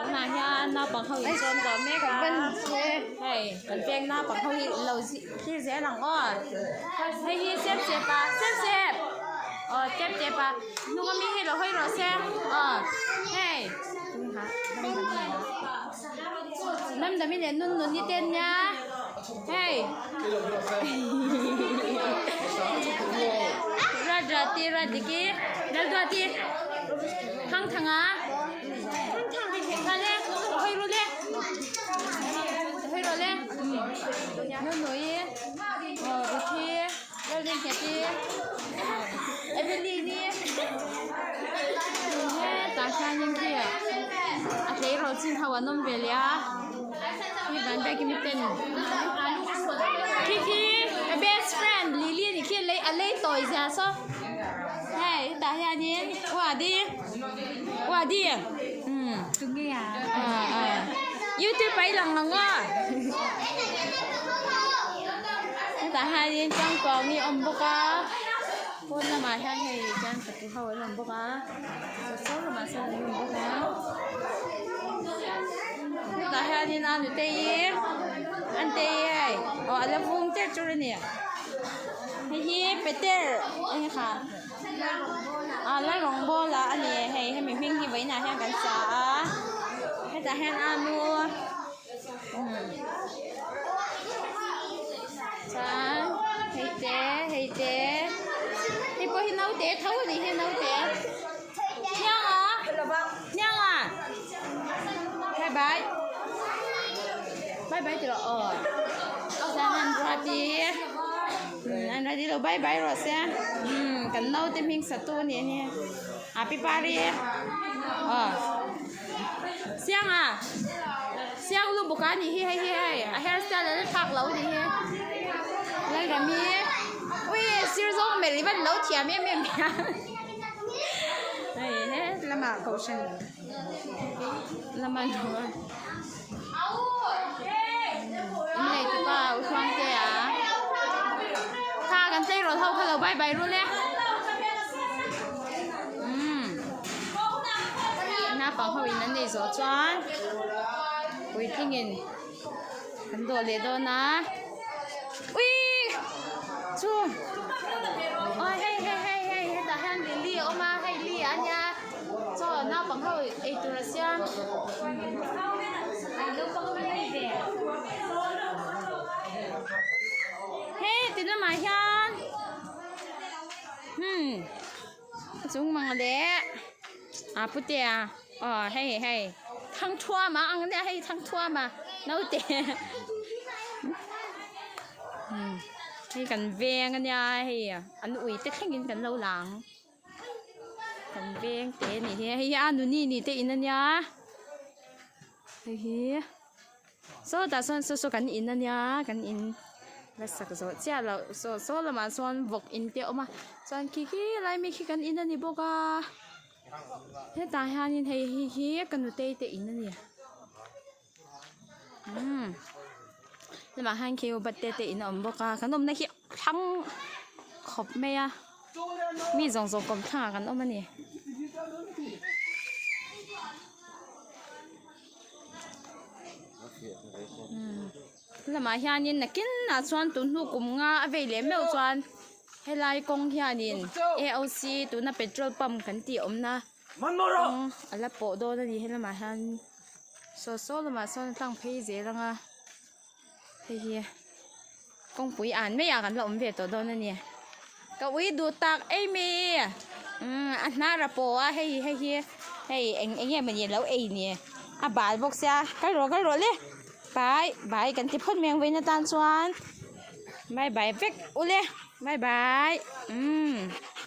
Tunah hian naupang ho in sawn tawh mek a hei kan pek naupang ho hi lo thlir zel ang aw hei hi step step a step step aw step step a hnung ami hi lo hawi rawh se aw hei lam dam i leh nun nun i te an nia hei ruat ruat ti ruat dik i lal duat i thang thang a kha le hawi ru le hawi rawh le nun nu i aw ruthi lal rin nghet i evelyn i hetah hianin khi a tleirawl chin ho an awm ve leh a khi van biakimi ten khi khi a best friend lily anih khi a lei tawi zia saw hei hetah hianin uadi uadi umm youtube ah i lang ang aw hetah hianin changkawng hi a awm bawk a pawn lamah hian hei chuan fatu ho an awm bawk a saw lamah sawn an awm bawk a hetah hianin a nutei antei hei aw a la vung cher chur a ni hei hi peter a ni kha ah lalrawngbawla a ni hei hemi hming hi vawiinah hian kan sa a hetah hian a nu chuan hei te hei te hei pawh hi naute tho a nih hi naute hnianga hnianga bye bye bye bye tih rawh aw chuan an ruat i an ruat i lo bye bye rawh se umm kan naute hming sa tu a nih hi a pi pari aw. Sianga Siang lu bawk a nih hi hei hi hei a hair style a la thlak lo a nih hi Lalrami ui sir zawng melh i van lo thiam em em hian hei he lamah kohhran lama lo a in nei tupa u thluang te a kha kan tleirawl ho kha lo bye bye rul e umm. Naupang ho in an nei zawh chuan puitling in an dawh leh dawn a uii chu aw hei hei hei hei hetah hian lily a awm a hei li a nia chaw naupang ho eitur a siam hei ti lamah hian hmm. A chung mang leh a putea aw hei hei thangthuama ang ania hei thangthuama naute umm hei kan veng ania hei an ui te thlengin kan lo lang kan veng te anih hi hei hi a nuni ni te in ania hei hi. Sawtah sawn saw saw kan in ania kan in la sak zawh chiah loh saw saw lamah sawn vawk in te a awm a chuan khi khi lai mi khi kan in a ni bawk a hetah hianin hei hei hi ka nutei te in a ni umm lamah hian khi birthday te in a awm bawk a kan awmna hi thlang khawp mai a mi zawng zawng kawm thlangah kan awm a ni. Lamah hianin nakinah chuan tun hnu kum nga a vei leh meuh chuan helai kawng hianin A_O_C tuna petrol pump kan tih awmna kawng a la pawh dawn a ni helamah hian saw saw lamah sawn a tlang phei zel ang a hei hi kawngpui an maiah kan la awm ve tawh dawn a ni ka ui duh tak em i umm a hnar a pawh a hei hei hi hei eng eng nge mawni alo ei ni a bal bawk sia kal rawh kal rawh le bai bai kan ti phawt mai ang vawiin atan chuan bye bye vek ule bye bye umm.